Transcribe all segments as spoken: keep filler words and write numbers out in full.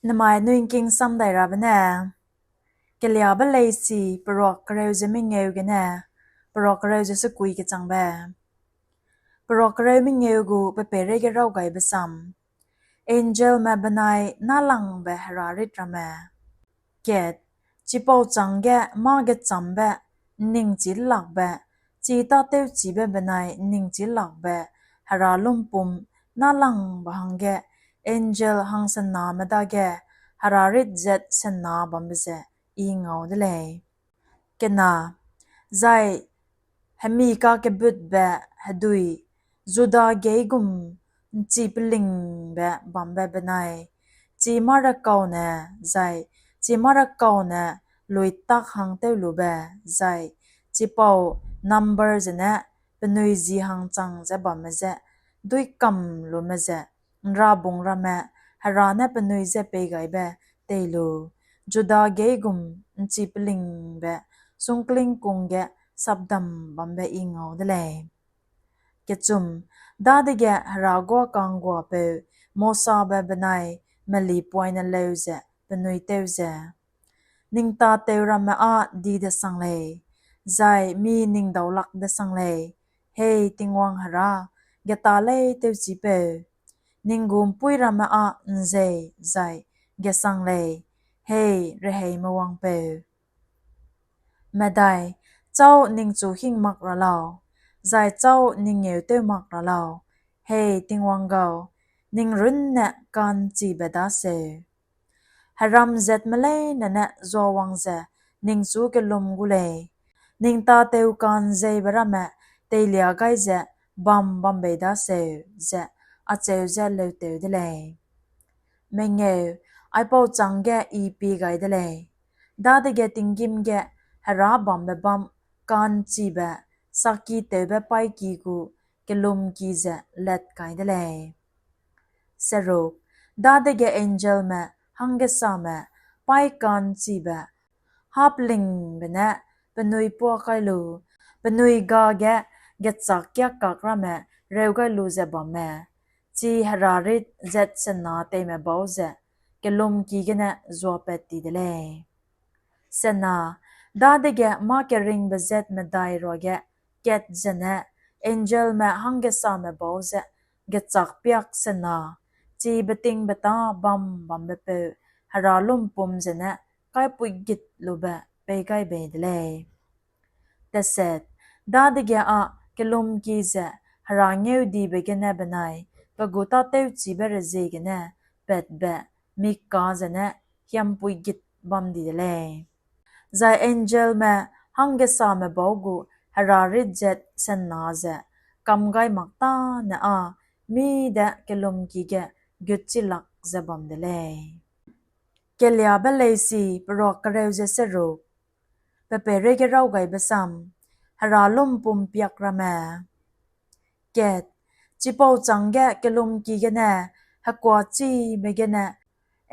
Nemai nui ’ngking sam dai rabe ne, Keliabe Leisi peruak kereu ze mengeu gene peruak kereu ze sekui kechangbe. Peruak kereu mengeu gu pe peireige raw gaibe sam. Angelme benai nâlangbe herarit ramme. Kat, chipau chângge mâ gechambe, ’nningchilakbe, chi tâtewchibe benai ’nningchilakbe, hera lumpum nâlangbe hangge, angel hangsename dage, herarit zat sena bambe ze i ngau de lei. Kena, zai hemi kakebutbe hedui, Juda geigum ’nchi pelingbe bambe benai, chi mâ-rekaune, zai chi mâ-rekaune luitak hang tewlube, zai chipau number zene penui ji hangchang ze bamme je, duîkam lume ze, ’nrabung ramme, hera ne penui je peigaibe tei lu, Juda geigum ’nchi pelingbe, sungkling kung ge sapdam bambe i ngau de lei. Kechum, dadege hera guâ ka'ngguapeu Mosabe benai melipoine leu ze penui tew ze, ning tâtew ramme â di desang lei, zai mi ning daulak desang lei, Hei Tingwang Hera, geta lei tewchipeu, ning gu ’mpuî ramme â ’nzei zai gesang lei, Hei Reheime Wangpeu. Medai, châu ningchu hing mak ra lau, zai châu ningngeu tew mak ra lau, Hei Tingwang gau, ning runne ka'nchibe daseu. Heram zatme leine ne zuawang ze ningchu kellum gu lei, ning tâtew ka'nzeibe ramme teilia gai ze bam bam bei daseu, ze acheu ze leutew de lei. Mengeu, aipau chângge i pie gai de lei. Dadege tinggîm ge hera bambe bâm ka'nchibe, sakitewbe paîki gu kellumki ze lat kai de lei. Seruk, dadege angelme hanggesame paî ka'nchibe, hâ pelingbe ne penui puâ kai lu, penui ga ge gechâk kiâkak ramme reu gai lu ze bamme, chi herarit zat sena teime bau ze kellumki gene zuapat ti de lei. Sena, dadege mâ keringbe zat medai ruage kat zene angelme hanggesame bau ze gechâk piak sena, chi betingbeta bam bambepeu hera lumpum zene kaipuigit lube pei gai bei de lei. Teset, dadege â kellumki ze hera ngeudibe gene benai pe gu tâtewchibe reziegene patbe mika zene hiampuigit bam di de lei. Zai angelme hanggesame bau gu herarit zat sena ze kam gai mak tâne â mî de kellumki ge gutchilak ze bam de lei. Keliabe Leisi peruak kereu ze seruk, pe peireige raw gaibe sam, hera lumpum piak ramme. Kat, chipau chângge kellumki gene hekuachibe gene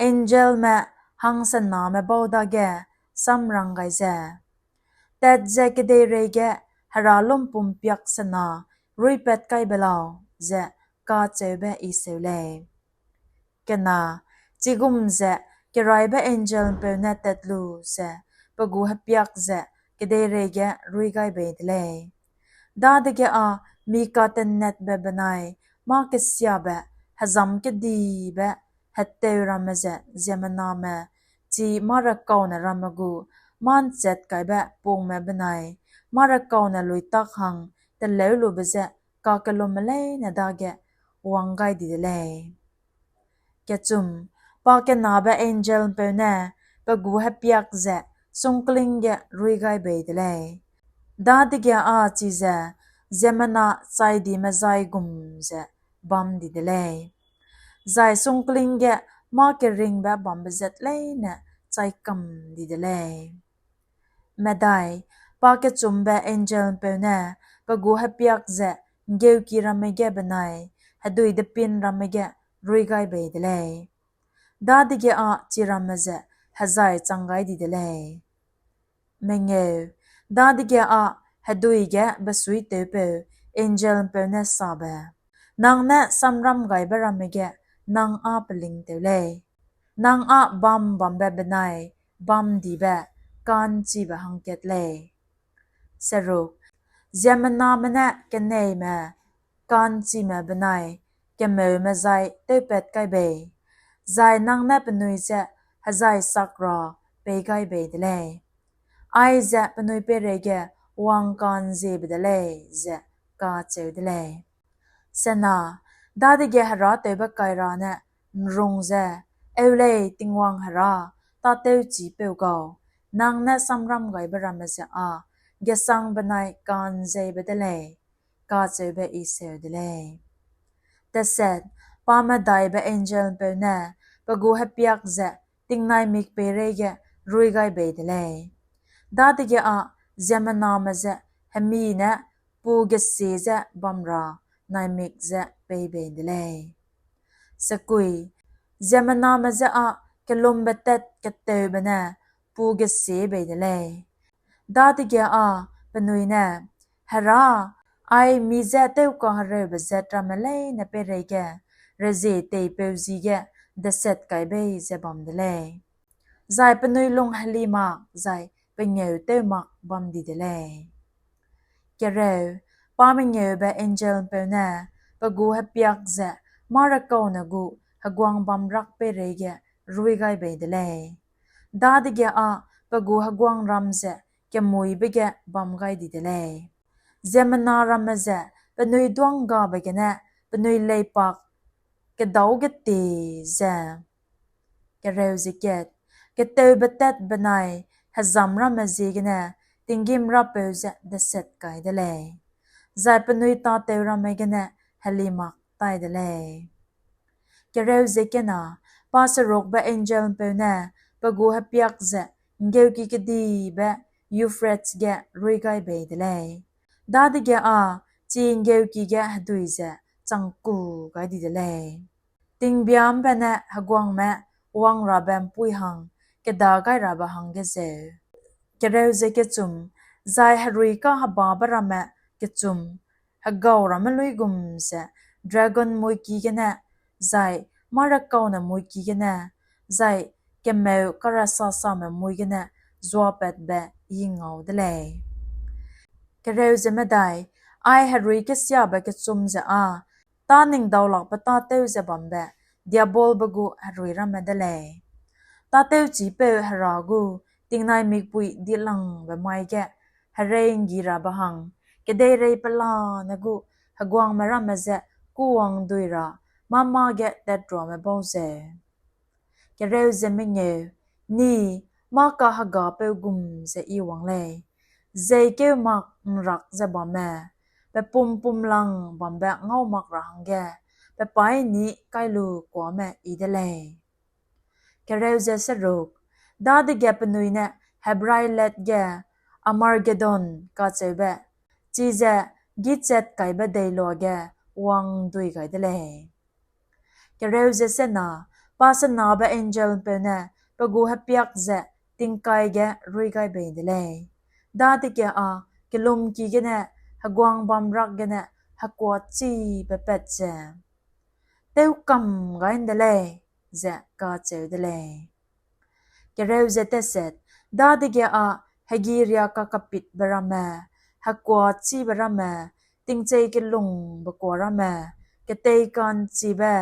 angelme hangsename bau dage samrang gai ze, tat ze kedeirei ge hera lumpum piak sena ruipat kai be lau, ze kacheube i seu lei. Kena, chigum ze keraîbe angel'mpeu ne tat lu ze pe gu hepiak ze kedeirei ge rui gai bei de lei. Dadege â mi katennatbe benai mâ kesiabe hezam kedibe heteu ramme ze ziemmename, chi mâ-rekaune ramme gu mâ-’nchat kaibe pungme benai mâ-rekaune luitak hang teleu lube je kakellumme leine dage wang gai di de lei. Kechum, pakenabe angel'mpeu ne pe gu hepiak ze sungkling ge rui gai bei de lei. Dadege â chize ziemmena chaidime zai gum ze bam di de lei. Zai sungkling ge mâ keringbe bambe zat leine chai kam di de lei. Medai, pakechumbe angel'mpeu ne pe gu hepiak ze ’nggeuki ramme ge benai hedui depin ramme ge rui gai bei de lei. Dadege â chiramme ze hezai chang gai di de lei. Mengeu, dadege â hedui ge besuitewpeu angel'mpeu ne sabe, nang ne samram gaibe ramme ge nang â pelingtew lei. nang â bam bambe benai bamdibe ka'nchibe hangkat lei. Seruk, ziemmename ne keneime ka'nchime benai kemeume zai tewpat kai bei, zai nang ne penui je hezai sak ra pei gai bei de lei. Aize penui peireige wangka'nziebe de lei, ze kacheu de lei. Sena, dadege herâtewbe kaira ne ’nrung ze, Eu lei, Tingwang Hera, tâtewchipeu gau, nang ne samramgaibe ramme ze â gesang benai ka'nzeibe de lei, kacheube I seu de lei. Teset, pa medaibe angel'mpeu ne pe gu hepiak ze tingnai mik peireige ruî gai bei de lei. Dadege â ziemmename ze hemi ne pu gesie ze bam ra naimik ze pei bei de lei. Sekui, ziemmename je â kelumbe tat keteube ne pu gesie bei de lei. Dadege â penui ne, Hera, ai mi je tewkahereube zat ramme leine peireige rezie teipeu ji ge deset kai bei ze bam de lei. Zai penui lung heli mak zai pengêutew mak bam di de lei. Kereu, pa mengêube angel'mpeu ne pe gu hepiak ze mâ-rekaune gu heguang bamrak peireige ruî gai bei de lei. Dadege â pe gu heguangram ze kemuîbe ge bam gai di de lei. Ziemmena ramme ze penui duânggabe gene penui leipak kedâu gete ze, kereu ze kat, keteube tat benai hezam ramme ziegene tinggîm Rapeu ze deset kai de lei, zai penui tâtew ramme gene heli mak tai de lei. Kereu ze kena, pa serukbe angel'mpeu ne pe gu hepiak ze ’nggeuki kedibe Euphrates ge ruî gai bei de lei. Dadege â chi ’nggeuki ge hedui ze changku gai di de lei, tingbia ’mbe ne heguangme wangrabe ’mpuî hang keda gai rabe hangge zeu. Kereu ze kechum, zai herui kahebabe ramme kechum, hegau ramme luigum ze dragon muiki gene, zai mâ-rekaune muiki gene, zai kemeu karasasame mui gene zuapatbe I ngau de lei. Kereu ze medai, ai herui kesiabe kechum ze â tâningdaulakbe tâtew ze bambe Diabolbe gu herui ramme de lei. Tâtewchipeu Hera gu tingnai mikpui dilangbe mai ge herei'nggi rabe hang, kedeirei pelane gu heguangme ramme je kûwangdui ra mâ-mâ ge tatruame bau zeu. Kereu ze mengeu, ni, mâ-kahegapeu gum ze I wang lei, jeikeu mak ’nrak ze bamme, pe pum pumlang bambe ngau mak ra hangge, pe paîni kai lu kuâme I de lei. Kereu ze seruk, dadege penui ne Hebrai let ge Armagedon kacheube, chize gîchat kaibe deiloa ge wangdui gai de lei. Kereu ze sena, pa senabe angel'mpeu ne pe gu hepiak ze tingkai ge ruî gai bei de lei. Dadege â kelumki gene heguang bamrak gene hekuachibe pat ze, Tewkam gai ’nde lei, ze kacheu de lei. Kereu ze teset, dadege â hegi riâ kakapitbe ramme, hekuachibe ramme, tingchei kelungbe kua ramme, keteikanchibe,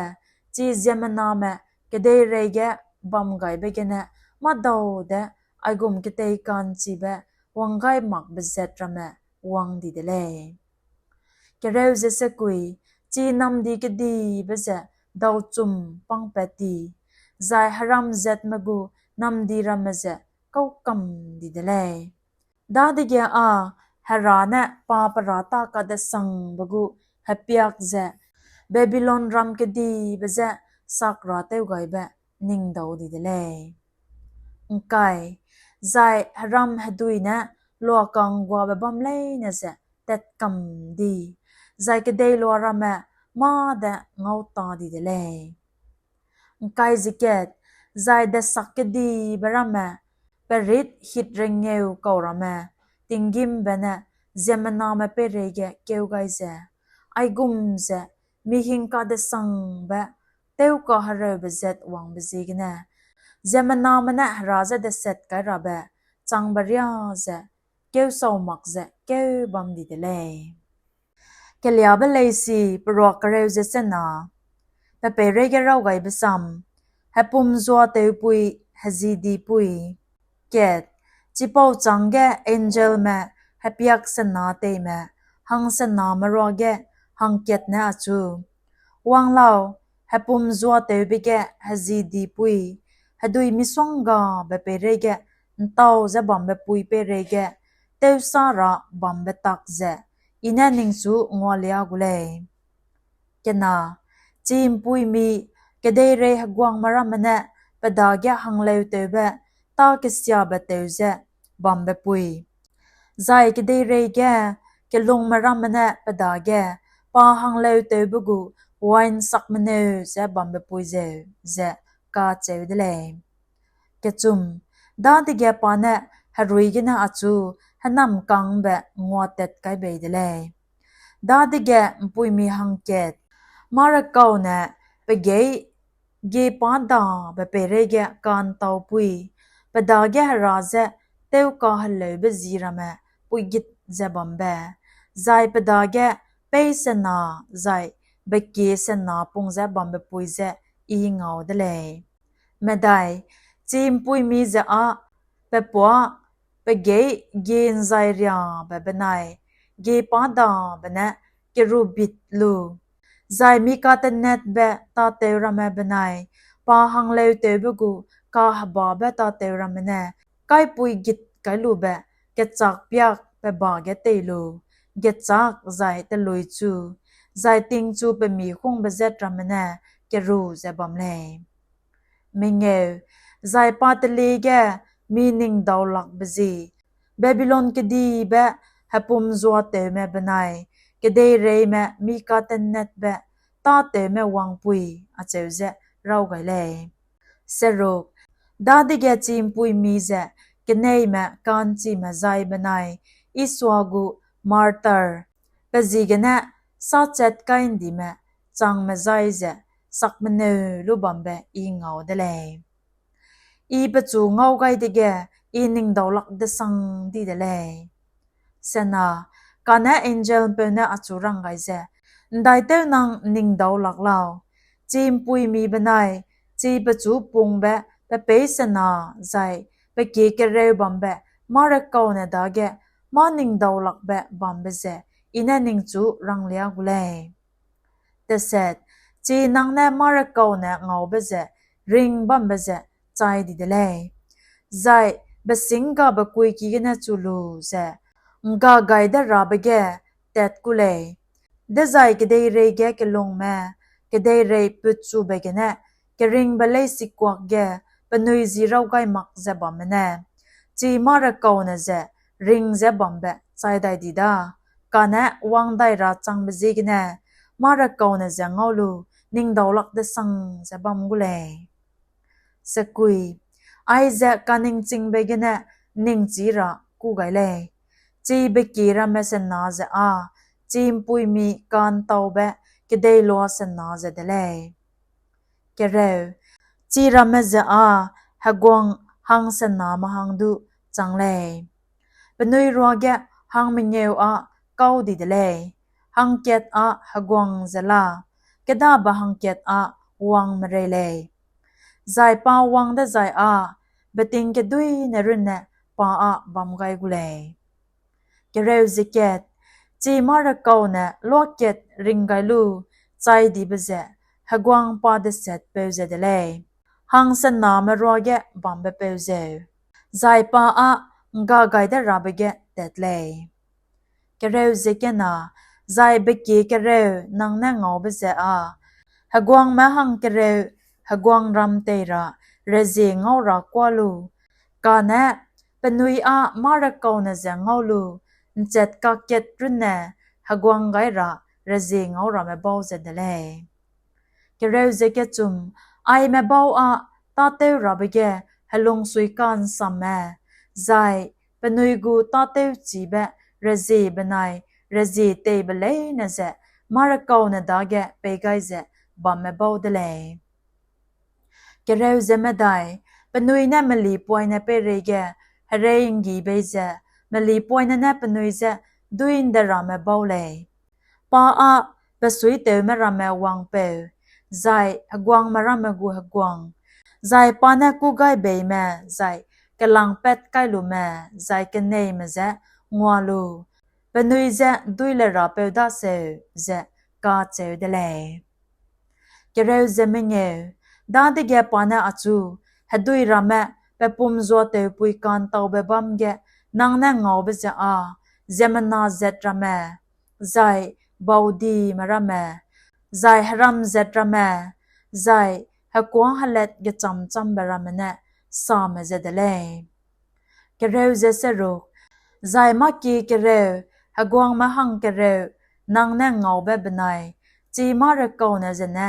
chi ziemmename kedeirei ge bam gaibe gene mâdau de aigum keteikanchibe wanggai makbe zat ramme wang di de lei. Kereu ze sekui, chi namdi kedibe ze dauchum pangpat di, zai heram zatme gu namdi ramme ze kaukam di de lei. Dadege â Hera ne pa perâta kadesangbe gu hepiak ze Babilonram kedibe je sak ra tewgaibe ning dau di de lei. ’Ngkai, zai heram hedui ne luaka'ngguabe bâm leine ze tatkam di, zai kedeiloa ramme mâ de ngau ta di de lei. ’Ngkai ze kat, zai desak kedibe ramme, perit hit rengeu kau ramme, tinggîmbe ne ziemmename peireige keu gai ze, aigum ze mihing kadesangbe tewkahereube zat wangbe ziegene ziemmename ne Hera je deset kai rabe changbe riâ ze keusau mak ze keu bam di de lei. Keliabe leisi peruak kereu ze sena, pe peireige raw gaibe sam, hepum zuateupui, hezidipui. Kat, chipau chângge angelme hepiak sena teime hangsename ruage hangkat ne achu: Wang lau, hepum zuateube ge hezidipui, hedui misonggabe peireige ’ntau ze bambe pui peireige tewsa ra bambe tak ze I ne ningchu ngualia gu lei. Kena, chi ’mpuimi kedeirei heguangme ramme ne pe dage hangleutewbe tâ kesiabe teu ze bambe pui, zai kedeirei ge kelungme ramme ne pe dage pa hangleutewbe gu wain sakmeneu ze bambe pui zeu, ze kacheu de lei. Kechum, dadege pa ne herui gene achu hênamkangbe nguatat kai bei de lei. Dadege ’mpuimi hangkat, mâ-rekaune pe gei giepâ dabe peireige ka'ntaupui, pe dage Hera je tewkaheleube ji ramme puigit ze bambe, zai pe dage peî sena zai bekie sena pung ze bambe pui je I ngau de lei. Medai, chi ’mpuimi ze â pe puâ pe gei gie ’nzai riabe benai giepâ dabe ne kerubit lu, zai mi katenetbe tâtew ramme benai pa hangleutewbe gu kahebabe tâtew ramme ne kaipui git kai lube kechâk piak pe ba ge tei lu, gechâk zai telui chu, zai tingchu pe mi hungbe zat ramme ne keru ze bam lei. Mengeu, zai pa telie ge mi ningdaulakbe ji, Babilon kedibe hepum zuatewme benai kedeireime mi katenetbe tâtewme wangpui, acheu ze raw gai lei. Seruk, dadege chi ’mpuimi ze keneime ka'nchime zai benai Isua gu martyr, pe ji gene sachat kai ’ndime changme zai ze sakmeneu lu bambe I ngau de lei. I pechu ngau gai dege I ningdaulak desang di de lei. Sena, kane angel'mpeu ne achu rang gai ze, ’Ndaitew nang ningdaulak lau, chi ’mpuimi benai chi pechu pungbe pe peî sena zai pe kie kereu bambe mâ-rekaune dage mâ ningdaulakbe bambe ze I ne ningchu ranglia gu lei. Teset, chi nang ne mâ-rekaune ngaube ze ring bambe ze chai di de lei, zai besînggabe kuiki gene chu lu ze ’ngga gai de rabe ge tat ku lei. Dezai kedeirei ge kelungme, kedeirei putchube gene keringbe leisikuak ge penui ji raw gai mak ze bamme ne, chi mâ-rekaune ze ring ze bambe chai dai di da, kane wang dai ra changbe ziegene mâ-rekaune ze ngau lu ningdaulak desang ze bam gu lei. Sekui, aize kaningchingbe gene ’nningchî ra kû gai lei. Chi bekie ramme sena ze â chi ’mpuimi ka'ntaube kedeiloa sena ze de lei. Kereu, chi ramme ze â heguang hangsename hang du chang lei. Penui ruage hang mengeu â kau di de lei, hangkat â heguang ze la, kêdabe hangkat â wang merei lei. Zai pa wang dezai â beting keduîne runne pa â bam gai gu lei. Kereu ze kat, chi mâ-rekaune luakat ring gai lu chai dibe ze heguang pa desetpeu ze de lei, hangsename ruage bambepeu zeu, zai pa â ’ngga gai de rabe ge tat lei. Kereu ze kena, zai bekie kereu nang ne ngaube ze â heguangme hang kereu heguangram tei ra rezie ngau ra kuâ lu, kane penui â mâ-rekaune ze ngau lu ’nchat kakat runne heguang gai ra rezie ngau ramme bau ze de lei. Kereu ze kechum, aime bau â tâtew rabe ge helungsui ka'nsamme, zai penui gu tâtewchibe rezie benai rezie teibe leine ze mâ-rekaune dage pei gai ze bamme bau de lei. Kereu ze medai, Penui ne melipoine peireige herei'nggi bei ze, melipoine ne penui je duî ’nde ramme bau lei. Pa â besuitewme ramme wangpeu, zai heguangme ramme gu heguang, zai pa ne kûgaibeime, zai kelangpat kai lume, zai keneime je ngua lu, penui je duî le rapeu daseu, ze kacheu de lei. Kereu ze mengeu, dadege pa ne achu, hedui ramme pe pum zuatew pui ka'ntaube bâm ge nang ne ngaube ze â, ziemmena zat ramme, zai baudime ramme, zai heram zat ramme, zai hekuâ helat gechâm-châmbe ramme ne same ze de lei. Kereu ze seruk, zai mâ ki kereu, heguangme hang kereu, nang ne ngaube benai, chi mâ-rekaune zene,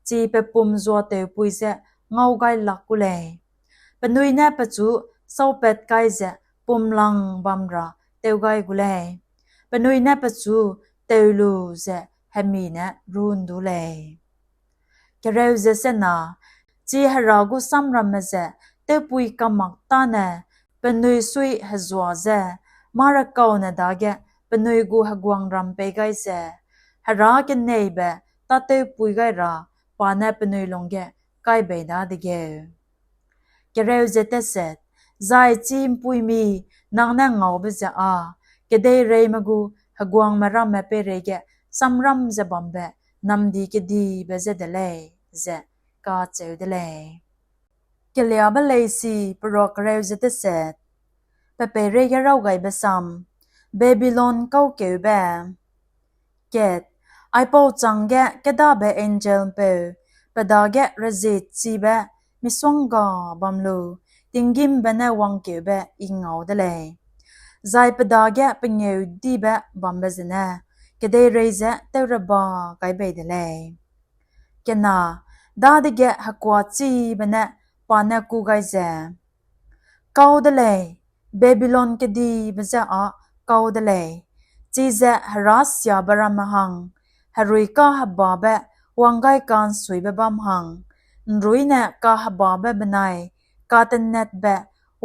chi pe pum zuatew pui je ngau gai lak gu lei. Penui ne pechu sâupat kai ze pumlang bam ra tew gai gu lei. Penui ne pechu tew lu ze hemi ne rû ’ndu lei. Kereu ze sena, chi Hera gu samramme ze tewpui kamak tâne penui sui hezua ze, mâ-rekaune dage penui gu heguangram pei gai ze, Hera keneibe tâtewpui gai ra pa ne penui lungge kai bei dadegeu. Kereu ze teset, zai chi ’mpuimi nang ne ngaube ze â, kedeireime gu heguangme ramme peireige samram ze bambe namdi kedibe ze de lei, ze kacheu de lei. Keliâbe leisi perua kereu ze teset, pe peireige raw gaibe sam, Babilon Kaukeube. Kat, aipau chângge kêdabe angel'mpeu pe dage rezitchibe misongga bam lu, tinggîmbe ne wangkeube I ngau de lei. Zai pe dage pengêudibe bambe zene, kedeirei je tew reba gai bei de lei. Kena, dadege hekuâchibe ne pa ne kû gai ze, Kau de lei, Babilon kedibe je â kau de lei, chize herâsiabe ramme hang, herui kahebabe wanggai ka'nsuibe bâm hang, ’nruine kahebabe benai katenetbe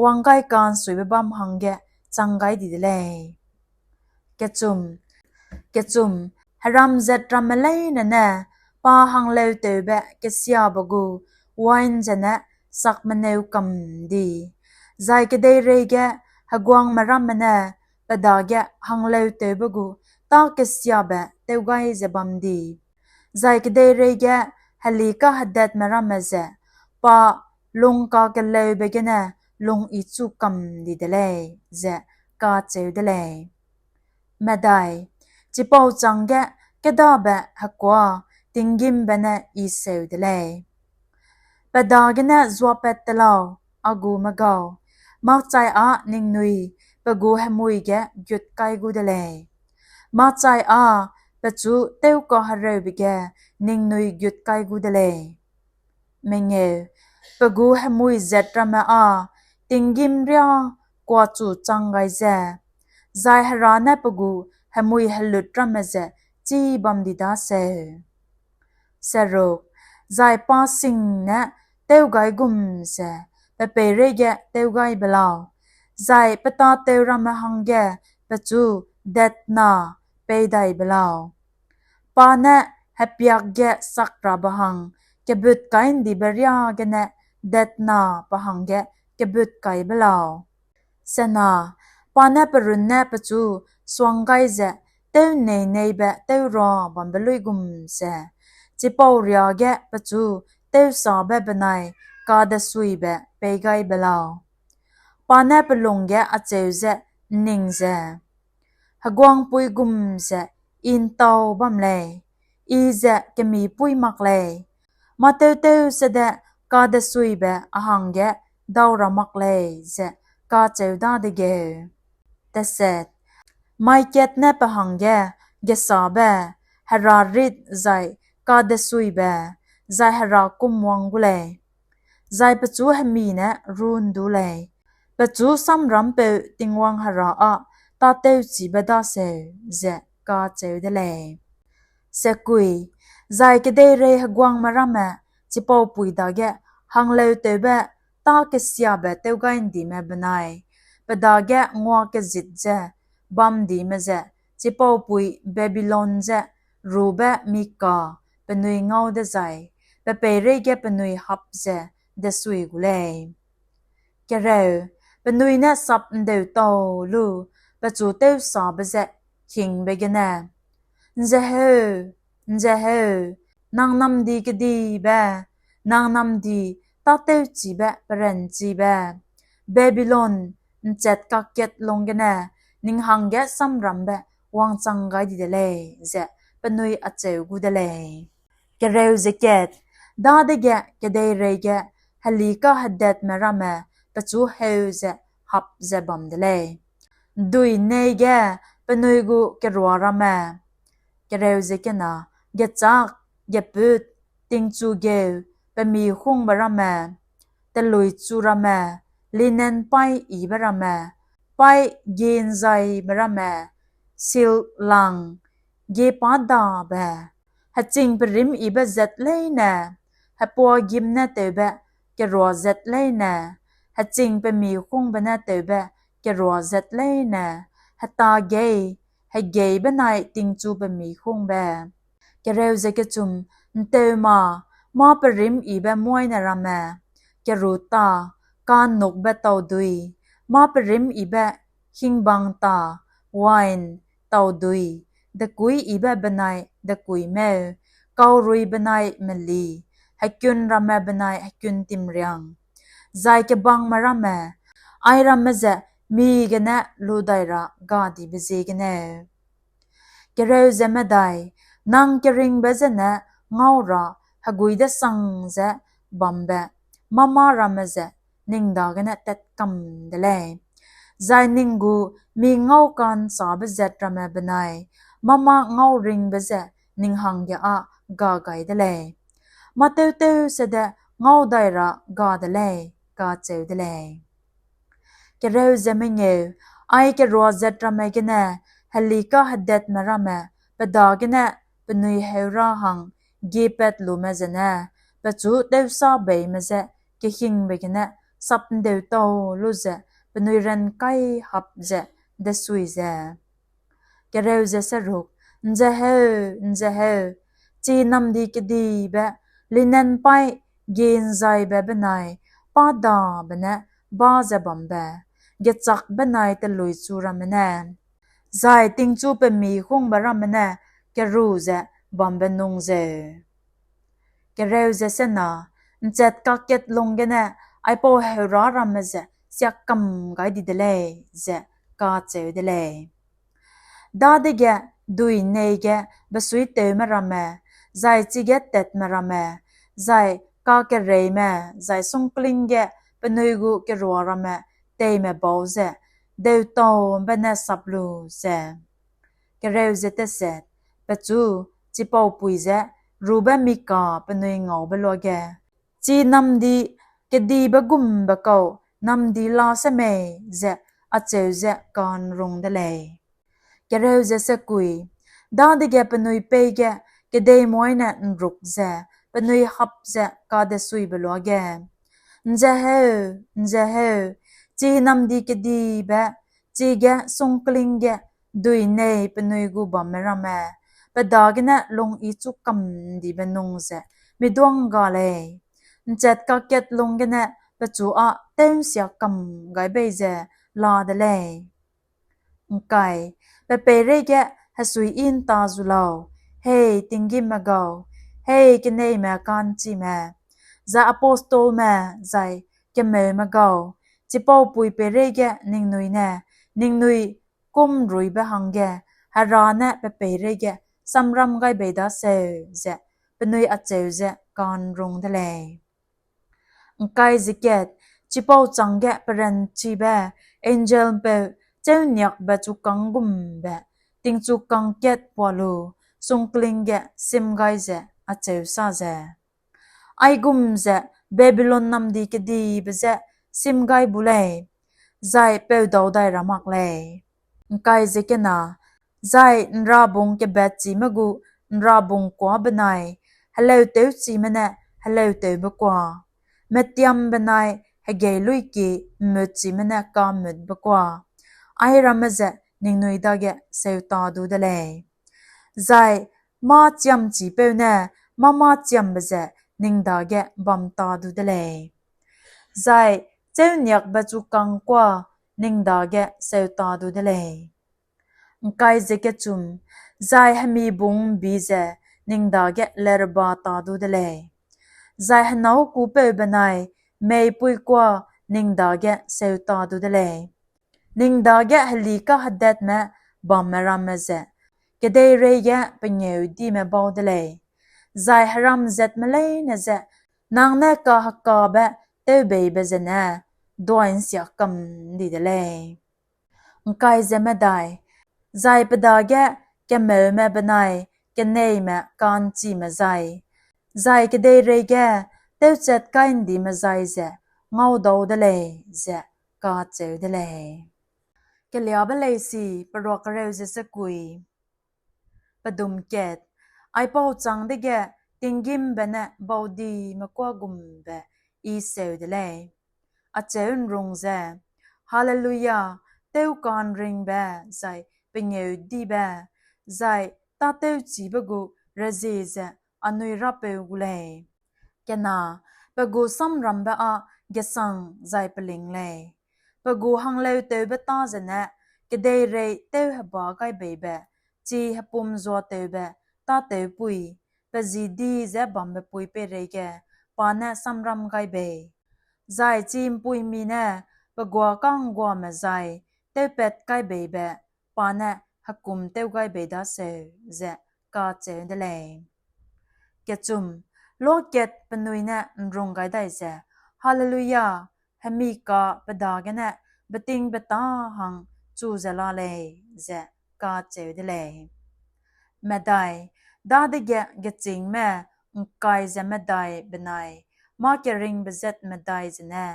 wanggai ka'nsuibe bâm hangge chang gai di de lei. Kechum, kechum, heram zat ramme leine ne pa hangleutewbe kesiabe gu wain zene sakmeneu kam di, zai kedeireige heguangme ramme ne pe dage hangleutewbe gu tâ kesiabe tew gai ze bam di, zai kedeireige heli kahedetme ramme ze pa lungkakeleube gene lung-ichu kam di de lei, ze kacheu de lei. Medai, chipau chângge kêdabe hekuâ tinggîmbe ne I seu de lei. Pe dagene zuapat te lau, a gu megau, makchai â ningnui pe gu hemui ge gut kai gu de lei. Makchai â pechu tewkahereube ge ningnui gut kai gu de lei. Mengeu, pe gu hemui zat ramme â tinggîm riâ kuachu chang gai ze, zai Hera ne pe gu hemui helut ramme ze chî bam di daseu. Seruk, zai pa sing ne tewgai gum ze pe peireige tewgai be lau, zai pe tâtew ramme hangge pechu detna pei dai be lau. Pa ne hepiak ge sak rabe hang kebut kai ’ndibe riâ gene detna pe hangge kebut kai be lau. Sena, pa ne pe runne pechu suang gai ze tew nei-neibe tew ra bambe luigum ze, chipau riâ ge pechu tewsabe benai kadesuibe pei gai be lau. Pa ne pe lung ge acheu ze ’nning ze, Heguangpui gum ze I ’ntau bam lei, I ze kemipuî mak lei, mâ tewtew sede kadesuibe a hangge dau ra mak lei, ze kacheu dadegeu. Teset, mai kat ne pe hangge gesabe, herarit zai kadesuibe, zai hera kumwang gu lei, zai pechu hemi ne rû ’ndu lei, pechu samrampeu Tingwang Hera â tâtewchibe daseu, ze kacheu de lei. Sekui, zai kedeirei heguangme ramme chipau pui dage hangleutewbe tâ kesiabe tewgai'ndime benai pe dage nguakezit ze bam'ndime ze chipaupui Babilon je rube mika penui ngau dezai, pe peireige penui hap ze desui gu lei. Kereu, penui ne sap'ndeutau lu pechu tewsabe ze hingbe gene, Nzeheu, nzeheu, nang namdi kedibe, nang namdi tâtewchibe peranchibe, Babilon ’nchet kakkat lung gene ning hangge samrambe wangchang gai di de lei, ze penui acheu gu de lei. Kereu ze kat, dadege kedeireige heli kahedetme ramme pechu heu ze hap ze bam de lei. Dui nei ge penui gu kerua ramme, kereu ze kena, gechâk, gepût, tingchu geu, pemihungbe ramme, teluichu ramme, linen paî yibe ramme, paî ginzaibe ramme, silk lang, gipâdabe, heching perîmyibe zat leine, hepuagîm ne tewbe kerua zat leine, heching pemihungbe ne tewbe kerua zat leine, hetagei, hegei benai tingchu pemihungbe. Kereu ze kechum, ’nteuma, mâ perîmyibe muaine ramme, keru tâ, ka'nnukbe taudui, mâ perîmyibe hingbang tâ, wain, taudui, dekuiyibe benai dekuimeu, kaurui benai meli, hekun ramme benai hekun timriang, zai kebangme ramme, airamme ze mi gene lu dai ra gadibe ziegeneu. Kereu ze medai, nang keringbe zene ngau ra hegui desang ze bambe mâ-mâ ramme ze ning dagene tat kam de lei, zai ning gu mi ngau ka'nchâbe zat ramme benai mâ-mâ ngauringbe ze ning hangge â ga gai de lei; mâ-tewtew sede ngau dai ra ga de lei, kacheu de lei. Kereu ze mengeu, ai kerua zat ramme gene heli kahedetme ramme pe dagene penui heu ra hang giepat lume zene, pechu tewsabeime je kehingbe gene sap'ndeutau lu ze penui rankai hap ze desui ze Kereu ze seruk, nzeheu, nzeheu, chi namdi kedibe, linen paî ginzaibe benai pâdabe ne bâ ze bambe, gechâk benai teluichu ramme ne, zai tingchu pemihungbe ramme ne keru ze bambe nung zeu. Kereu ze sena, ’nchet kakkat lung gene aipau heurâ ramme ze siak kam gai di de lei, ze kacheu de lei. Dadege dui nei ge besuitewme ramme, zai chige tatme ramme, zai kakereime, zai sungkling ge penui gu kerua ramme teime bau ze deutaube ne sap lu ze Kereu ze teset, pechu chipaupui je rube mika penui ngaube luage, chi namdi kedibe gumbe kau namdi la semei, ze acheu ze ka'nrung de lei. Kereu ze sekui, dadege penui peî ge kedeimuî ne ’nruk ze penui hap ze kadesuibe luage, nzeheu, nzeheu, chi namdi kedibe, chige sungkling ge dui nei penui gu bamme ramme, pe dagene lung i chu kam ’ndibe nung ze miduang ga lei; ’nchet kakkat lung gene pechu â tew'nsia kam gai bei ze la de lei. ’Ngkai, pe peireige hesui ’nta zu lau, hei tinggîmme gau, hei keneime ka'nchime, zai apostelme, zai kemeume gau, chipaupui peireige ningnui ne, ningnui kûmruibe hangge Hera ne pe peireige samram gai bei daseu, ze penui acheu ze ka'nrung de lei. ’Ngkai ze kat, chipau chângge peranchibe angel'mpeu chêu niakbe chukâng gumbe tingchukâng kat pua lu sungkling ge sim gai ze acheu sa ze, Aigum ze Babilon namdi kedibe je sim gai bu lei, zai peudau dai ra mak lei. ’Ngkai ze kena, zai ’nrabung kebetchime gu ’nrabung kuâ benai heleutewchime ne heleutewbe kuâ, metiam benai hegei luiki ’mmutchime ne ka'mmutbe kuâ, airamme ze ningnui dage seuta du de lei. Zai mâ chiamchipeu ne mâ mâchiambe ze ning dage bam ta du de lei. Zai chêuniakbe chukâng kuâ ning dage seuta du de lei. ’Ngkai ze kechum, zai hemibung ’mbi ze ning dage lerba ta du de lei. Zai henâukupeu benai meipui kuâ ning dage seuta du de lei. Ning dage heli kahedetme bamme ramme ze kedeirei ge pengêudime bau de lei, zai heram zatme leine je nang ne kahekabe tewbeibe zene duai ’nsia kam di de lei. ’Ngkai ze medai, zai pe dage kemeume benai keneime ka'nchime zai, zai kedeirei ge tewchat kai ’ndime zai ze ngaudau de lei, ze kacheu de lei. Keliâbe leisi, peruak kereu ze sekui. Pedum kat, aipau châng dege tinggîmbe ne baudime kuâ gumbe I seu de lei. Acheu ’nrung ze, Haleluya, tewka'nringbe zai pengêudibe, zai tâtewchibe gu rezie ze anui Rapeu gu lei. Kena, pe gu samrambe â gesang zai peling lei. Pe gu hangleutewbe tâ zene kedeirei tewheba gai beibe, chi hepum zuatewbe tâtewpui, pe ji di ze bambe pui peireige pa ne samram gai bei. Zai chi ’mpuimi ne pe guâ ka'ngguame zai tewpat kai beibe, pa ne hekum tew gai bei daseu, ze kacheu de lei. Kechum, luakat penui ne ’nrung gai dai ze, Haleluya, hemi ka pe dagene betingbeta hang chu ze la lei, ze kacheu de lei. Medai, dadege gechîngme ’ngkai ze medai benai mâ keringbe zat medai zene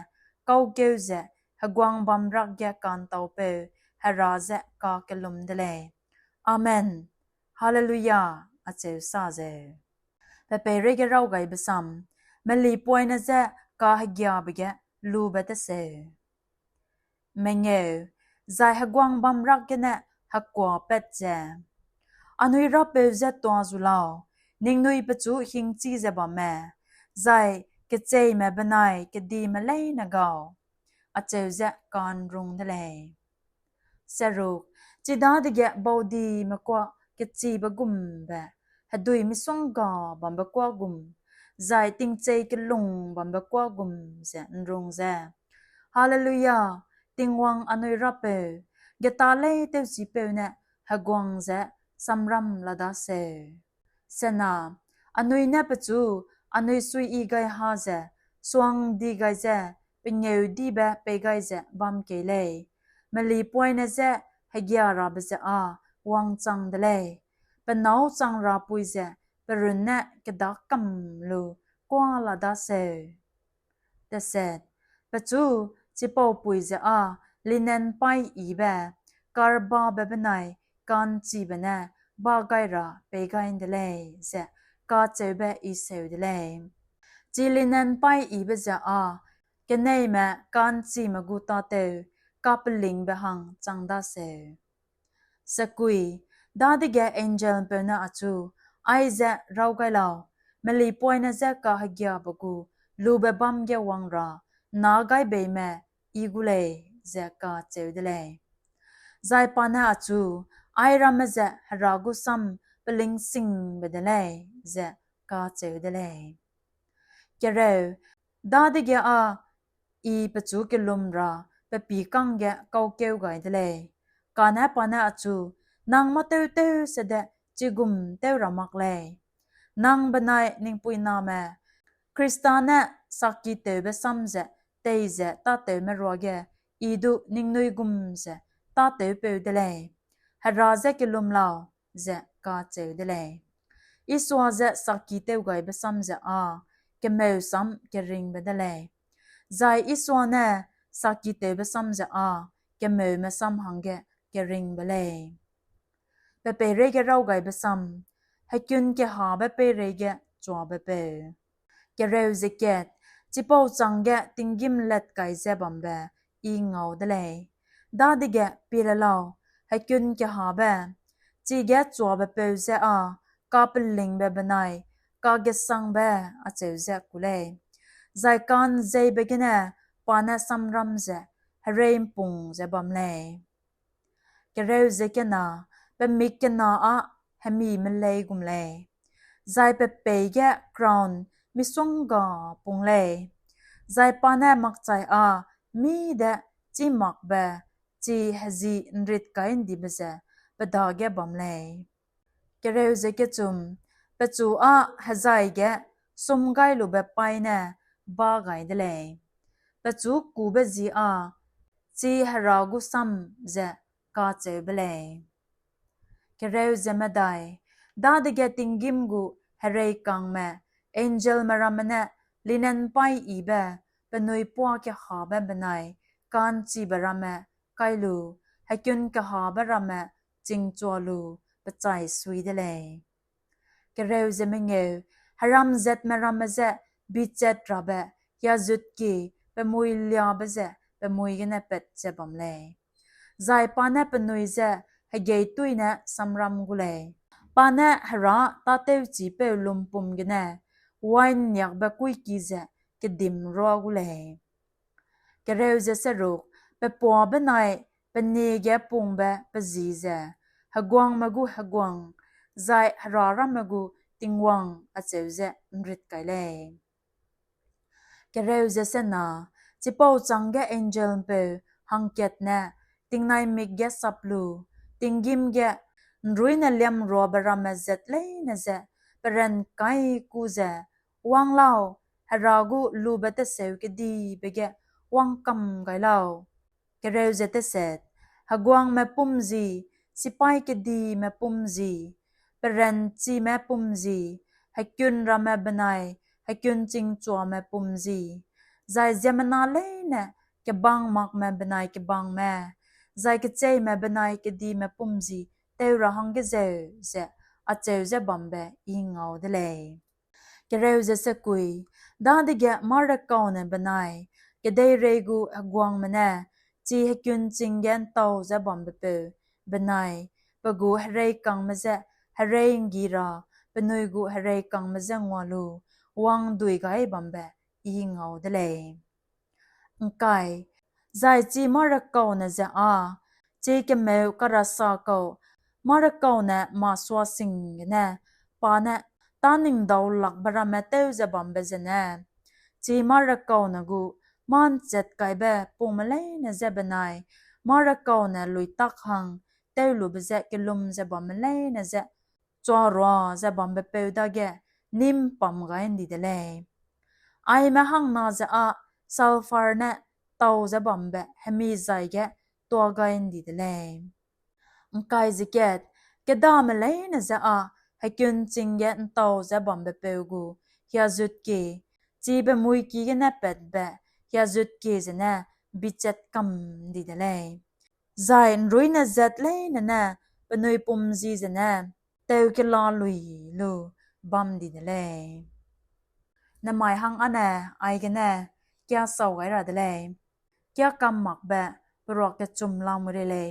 kaukeu ze heguang bamrak ge ka'ntaupeu Hera je kakellum de lei. Amen. Haleluya, acheu sa zeu. Pe peireige raw gaibe sam, melipoine je kahegiabe ge lube teseu. Mengeu, zai heguang bamrak gene hekuapat ze, Anui Rapeu je tuâ zu lau, ningnui pechu hingchî ze bamme, zai kecheîme benai kedime leine gau, acheu ze ka'nrung de lei. Seruk, chidadege baudime kuâ kechibe gumbe, hedui misongga bambe kuâ gum, zai tingchei kelung bambe kuâ gum ze ’nrung ze, Haleluya, Tingwang anui Rapeu, geta lei tewchipeu ne heguang ze samram la daseu. Sena, anui ne pechu, anui suiyi gai ha ze, suangdi gai ze, pengêudibe pei gai ze bam kei lei. Melipoine je hegia rabe ze â wangchang de lei. Pe nâu chang rapui ze, pe runne kedâ kam lu kuâ la daseu. Teset, pechu chipaupui ze â linen paî yibe, karbabe benai ka'nchibe ne ba gai ra pei gai ’nde lei, ze kacheube I seu de lei. Chi linen paî yibe ze â keneime ka'nchime gu tâtew kapelingbe hang chang daseu. Sekui, dadege angel'mpeu ne achu, Aize raw gai lau, melipoine je kahegiabe gu lube bâm ge wang ra nâ gai beime I gu lei, ze kacheu de lei. Zai pa ne achu, Airamme ze Hera gu sam pelingsingbe de lei, ze kacheu de lei. Kereu, dadege â I pechu kellum ra pe pî kangge kaukeu gai de lei. Kane pa ne achu, Nang mâ tewtew sede chigum tew ra mak lei. Nang benai ning puiname Khrista ne sakitewbe sam ze tei ze tâtewme ruage I du ningnui gum ze tâtewpeu de lei. Hera je kellum lau, ze kacheu de lei. Isua je sakitewgaibe sam ze â kemeu sam keringbe de lei. Zai Isua ne sakitewbe sam ze â kemeume sam hangge keringbe lei. Pe peireige raw gaibe sam, hekun kehabe peireige chuabepeu. Kereu ze kat, chipau chângge tinggîm lat kai ze bambe I ngau de lei. Dadege pie le lau, hekun kehabe, chige chuabepeu je â kapelingbe benai kagesangbe acheu ze ku lei, zai ka'nzeibe gene pa ne samram ze herei'mpung ze bam lei. Kereu ze kena, pe mik kena â hemi melei gum lei, zai pe peî ge crown misongga pung lei, zai pa ne makchai â mî de chîmakbe chi hezi ’nrit kai ’ndibe ze pe dage bam lei. Kereu ze kechum, pechu â hezai ge sum gai lube paî ne bâ gai de lei, pechu kube zi â chi Hera gu sam ze kacheube lei. Kereu ze medai, dadege tinggîm gu hereikangme, angelme ramme ne linen paî yibe penui puâ kehabe benai ka'nchibe ramme kai lu, hekun kehabe ramme chingchua lu, pechai sui de lei. Kereu ze mengeu, heram zatme ramme je bichat rabe hiazutkie pe mui liabe ze pe mui gene pat ze bam lei, zai pa ne penui je hegeitui ne samram gu lei. Pa ne Hera tâtewchipeu lumpum gene wain niakbe kuiki ze kedimrua gu lei. Kereu ze seruk, pe puâ benai pe nie ge pungbe pe ji ze, heguangme gu heguang, zai hera ramme gu Tingwang acheu ze ’nrit kai lei. Kereu ze sena, chipau chângge angel'mpeu hangkat ne tingnai mik ge sap lu, tinggîm ge ’nruine liamruabe ramme zat leine je peran kai ku ze, wang lau, Hera gu lube teseu kedibe ge wangkam gai lau. Kereu ze teset, heguangme pum ji, sipaî kedime pum ji, peranchime pum ji, hekun ramme benai hekun chingchuame pum ji, zai ziemmena leine kebang makme benai kebangme, zai kecheîme benai kedime pum ji teu ra hangge zeu ze acheu ze bambe I ngau de lei. Kereu ze sekui, dadege mâ-rekaune benai kedeirei gu heguangme ne chi hekun ching ge ’ntau ze bambepeu benai pe gu hereikangme je herei ’nggi ra penui gu hereikangme je ngua lu wangdui gai bambe I ngau de lei. ’Ngkai, zai chi mâ-rekaune ze â, chi kemeu karasa kau, mâ-rekaune masuasing gene, pa ne tâningdaulakbe ramme tew ze bambe zene, chi mâ-rekaune gu mâ ’nchat kaibe pungme leine je benai mâ-rekaune luitak hang tewlube je kelum ze bamme leine je chuarua ze bambepeu dage nîm pam gai ’ndi de lei. Aime hangna ze â sulfur ne tau ze bambe hemi zai ge tua gai ’ndi de lei. ’Ngkai ze kat, kêdame leine ze â hekun ching ge ’ntau ze bambepeu gu hiazutkie, chibe muiki gene patbe hiazutkie zene bichat kam ’ndi de lei. Zai ’nruine zat leine ne penui pum ji zene teu kela lui lu bam di de lei. Nemai hang âne aigene kia sau gai ra de lei. Kia kam makbe peruak kechum lamui rei lei,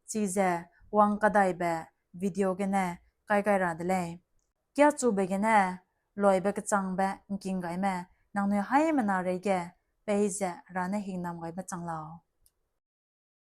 chize wang kadaibe video gene kai gai ra de lei. Kia chube gene loibe kechangbe ’ngking gaime nangnui haimena reige peize Hera ne hingnam gaibe chang lau.